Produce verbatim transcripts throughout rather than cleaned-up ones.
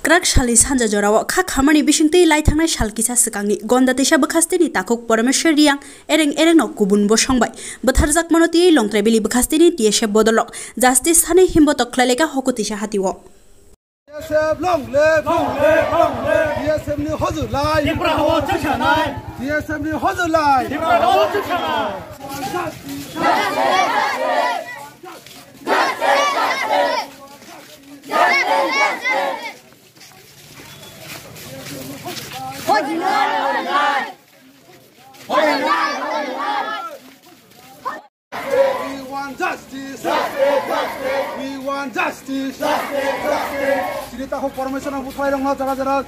Kwrak salni sanja jorao kha khamani bisingtwi lai thangnai sal kisa swkangni Gonda Teisa bwkhasteni takhuk Parameshwar Riyang ereng erengno kubun bosong bai bwtharjakmano twiwi Longtraibili bwkhasteni T S F bodolrok justice sanwi himbotok khlaileka Hokutisa hatio. T S F long live! Long live! Long live! T S F ni hojulai! Tripura hao chwngsanai! T S F ni hojulai! Tripura hao chwngsanai! We want justice! Justice! Justice! We want justice! Justice! Justice! Chini takhuk Parameshwar rok bwtharlairokno jara jara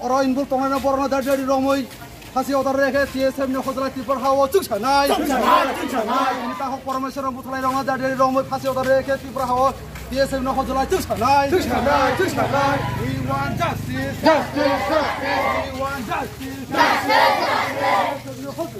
oro involve tongnairok borokno dari dari romwi phasi order rwkhe T S F ni hojulai Tripura hao chwngsanai. Chwngsanai, chwngsanai. Chini takhuk Parameshwar rok bwtharlairokno dari dari romwi phasi order rwkhe Tripura hao T S F ni hojulai chwngsanai. Chwngsanai, chwngsanai. We want justice! Justice! Justice! We want justice! Justice! Justice!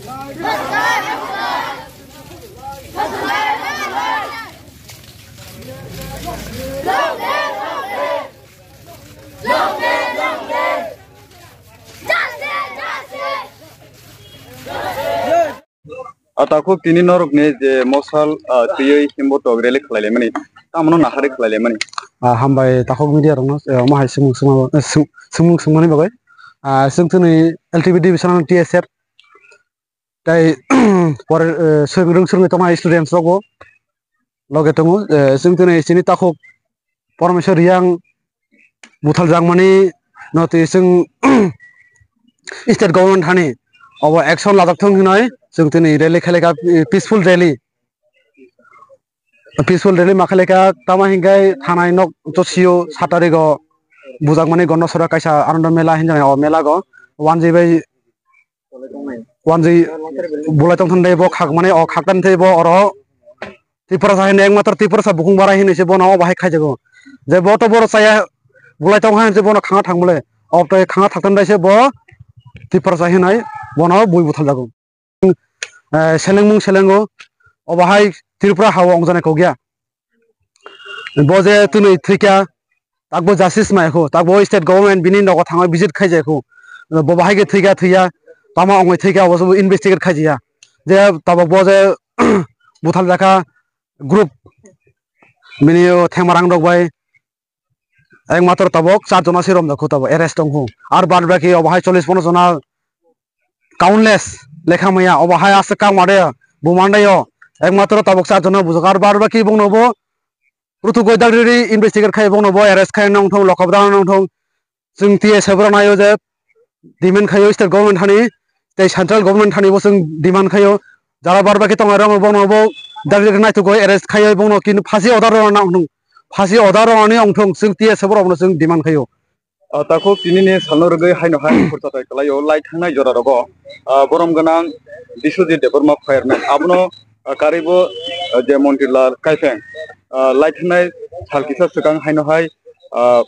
Ah, takhuk tini norokni je mosal, ah, twiwi himbotok rally khlailaimani, tamno naharwi khlailaimani? Ah, hambai takhuk media rokno, eh, omo hai swngmung swngma-, eh, swng-, swngmung swngmani bagwi. Ah, chwng chwngni L T B division T S F tei pore, eh, swrwng swrwngwi tongnai students rokbo loge tongo, eh, chwng chwngni chini takhuk Parameshwar Riyang buthaljakmani no twi chwng state government hani obo action lajak thung hinwi chwng tini rally khaileka, eh, peaceful rally. Peaceful rally ma khaileka, tamo hinkhe thanai nok josio sat tarikgo bujakmani Gondasora kaisa Anando Mela hinjani o mela go wanjwi bai wanjwi bulai tongthani bo khakmani o khaktan tei bo oro Tiprasa hinwi ekmatro Tiprasa bukung barai hinwi se bono obo hai khaijago. Je bo to boro chaya bulai tong hai se bono khanga thangmole. Ob to khanga thaktan dai se bo Tiprasa hinwi bono bui buthaljago. Eh, selengmung selengo obo hai Tripura hao ongjanai kok ya. Bo je twnwi thwikha, takbo justice maya khu, takbo state government bini nogo thangwi visit khaijai khu. Bo bahai khe thwikha thwiya, tamo wngwi thwikha, obo investigate khaijaya. Je tabok bo je buthaljakha group, bini o thengmarang rok bai ekmatro tabok char jona se romjak khu, tabok arrest tong khu. Ar bad baki obo hai chollish ponno jona countless lekha maya, obo hai aswk kang made, bumandai o ekmatro tabok char jona bujak. Ar bad baki bongno bo Rutuk goi dagri investigate khai bongno bo arrest khai nong thong, lokab dana nong thong. Chwng T S F rok naio je demand khaio state government hani tei central government hani bo chwng demand khaio. Jara bar baki tongo rong bongno bo dagri naituk goi arrest khaio bongno kin phasi order rw nang thong. Phasi order rw ani ong thong chwng T S F rok no chwng demand khaio. Ah, takhuk tinini salno rwgwi haino hai khurchatai kwlaio lai thangnai jora rogo, ah, borom gwnang Biswajit Debbarma fireman abono, ah, karwibo, ah, je Montri Lal Kaipeng, ah, lai thangnai sal kisa swkang haino hai, ah,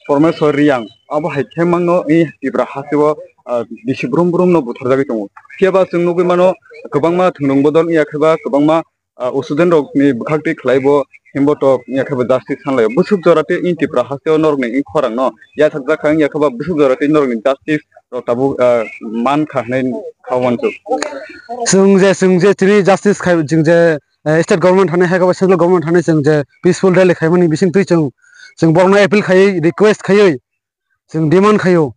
Pormeswar Riyang abo hai thengmangno i Tipra hasteo, ah, bisi brum brumno butharjagwi tongo. Phiya ba chwng nugwi mano kwbangma thwngmung bodol wngya khe ba kwbangma ah, student rokni bwkhak twi khlai bo himbo tok wngya khe bo justice sanlaio. Bwswk jora tei in Tipra hasteo norokni in khorang no yathak jak kha wngya khe ba bwswk jora tei norokni justice rok tabuk, ah, man kha hinwi kha wansuk. Chwng je, chwng je chini justice khai, chwng je, eh, state government thani hai khe ba central government thani chwng je peaceful rally khaimani bising twi chwng, chwng borokno appeal khaiwi request khaiwi chwng demand khaio.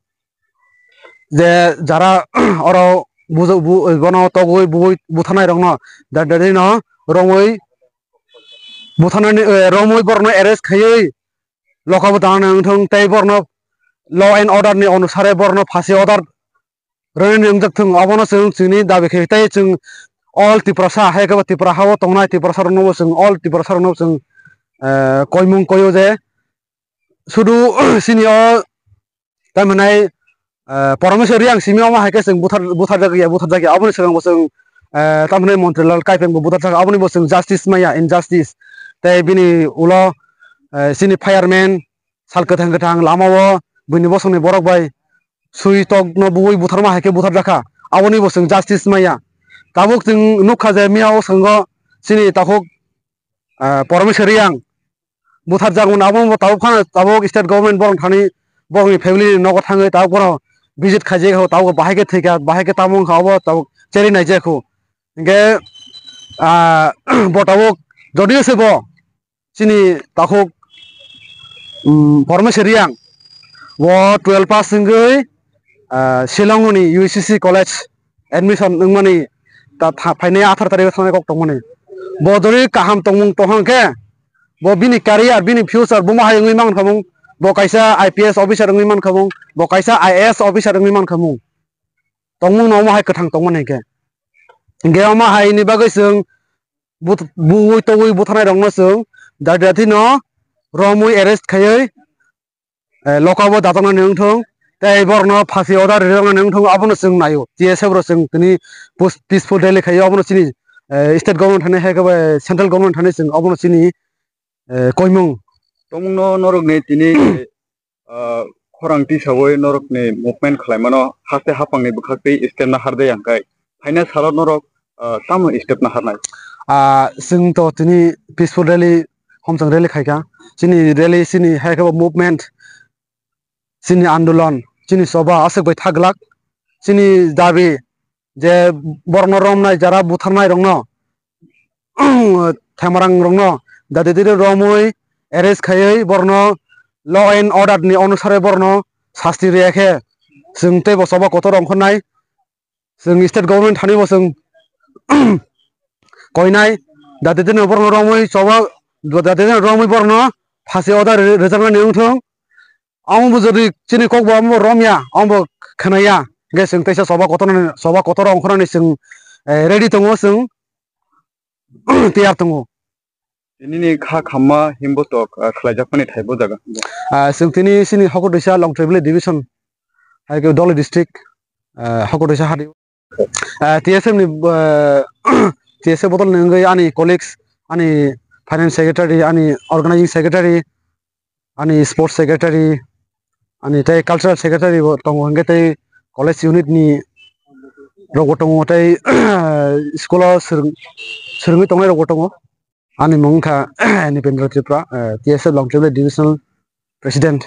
Je jara oro bujo-, bu-, bono togwi bui butharnai rokno da-, da-, no romwi butharnani, eh, romwi borokno arrest khaiwi lokabo dana nang thung tei borokno law and order ni onusare borokno phasi order rwni wngjak thung. Abono chwng chini dabi khe tei chwng all Tiprasa hai khe bo Tipra hao tongnai Tiprasa rokno bo chwng all Tiprasa rokno chwng, eh, koimung koio je sudu chini o Tamhinai, eh, Parameswar Riyang simi omo hai khe chwng buthar, butharjak ya, butharjak ya. Aboni swkang bo chwng, eh, tamhinai Montri Lal Kaipeng bo butharjak, aboni bo chwng justice maya, injustice. Tei bini ulo, eh, chini fireman sal kwthang kwthang lama o buini bosongni borok bai sui tok no bui butharma hai khe butharjak kha. Aboni bo chwng justice maya. Tabuk chwng nukha je miya o swkango chini takhuk, eh, Parameswar Riyang butharjak mano, abo bo tabuk phano tabuk state government borok thani borokni family ni nogo thangwi tabuk bono visit khaijak kho, tabuk bahai khe thwikha, bahai khe tamo wngkha, obo tabuk cherwi naijak kho. Hinkhe, ah, bo tabuk jodio se bo chini takhuk, um, Pormeswar Reang, bo twelve pass wngwi, ah, Shillong ni U C C college admission wngmani ta tha-, phainai athar tarikh o thangnai kok tongmani. Bo jodi kaham tongmung tongkha hwnkhe, bo bini career, bini future, bo ma hai wngwi mankha mung, bo kaisa I P S officer wngwi mankha mung, bo kaisa I A S officer wngwi mankha mung. Tongmung no omo hai kwthang tongmani hinkhe. Hinkhe omo hai ni bagwi chwng but-, buwi togwi butharnai rokno chwng dati dati no romwi arrest khaiwi, eh, loka bo dajaknani wngthung, tei borokno phasi order rijaknani wngthung, abono chwng naio. T S F rok chwng tini pus-, peaceful rally khaio, abono chini, eh, state government thani hai khe bai central government thani chwng abono chini, eh, koimung. Tongmungno norokni tini, ah, khorang tisawi norokni movement khlaimano haste haphangni bwkhaktwi step nahardi hwnkhe, phaina salo norok, ah, tamo step naharnai? Ah, chwng to tini peaceful rally, homchang rally khaikha. Chini rally, chini hai khe bo movement, chini andolon, chini choba aswk bai tha glak. Chini dabi je borokno romnai, jara butharnai rokno, themarang rokno dati dati romwi arrest khaiwi borokno law and order ni onusare borokno sasti riya khe chwng teibo choba kotor ongkhornai. Chwng state government thani bo chwng koinai, dati dati borokno romwi choba, dati dati romwi borokno phasi order ri-, rijaknani wngthung. Amo bo jodi chini kok bo amo bo romya, amo bo khwnaya, hingke chwng teisa choba kotorni, choba kotor ongkhornani chwng, eh, ready tongo, chwng tiyar tongo. Tinini kha khamma himbotok, ah, khlaijakmani thai bo jaga. Ah, chwng tini chini Hokotoisa Longthaibili division, hai khe Dholi district, ah, Hokotoisa hadi. Ah, T S F ni, ah, T S F bodol ni wngwi ani colleagues, ani finance secretary, ani organizing secretary, ani sports secretary, ani tei cultural secretary bo tongo, hingke tei college unit ni rok bo tongo, tei school o swrwng-, swrwngwi tongnai rok bo tongo. Ani mung wngkha Nipendra Tripura, eh, T S F Longthaibili Divisional President.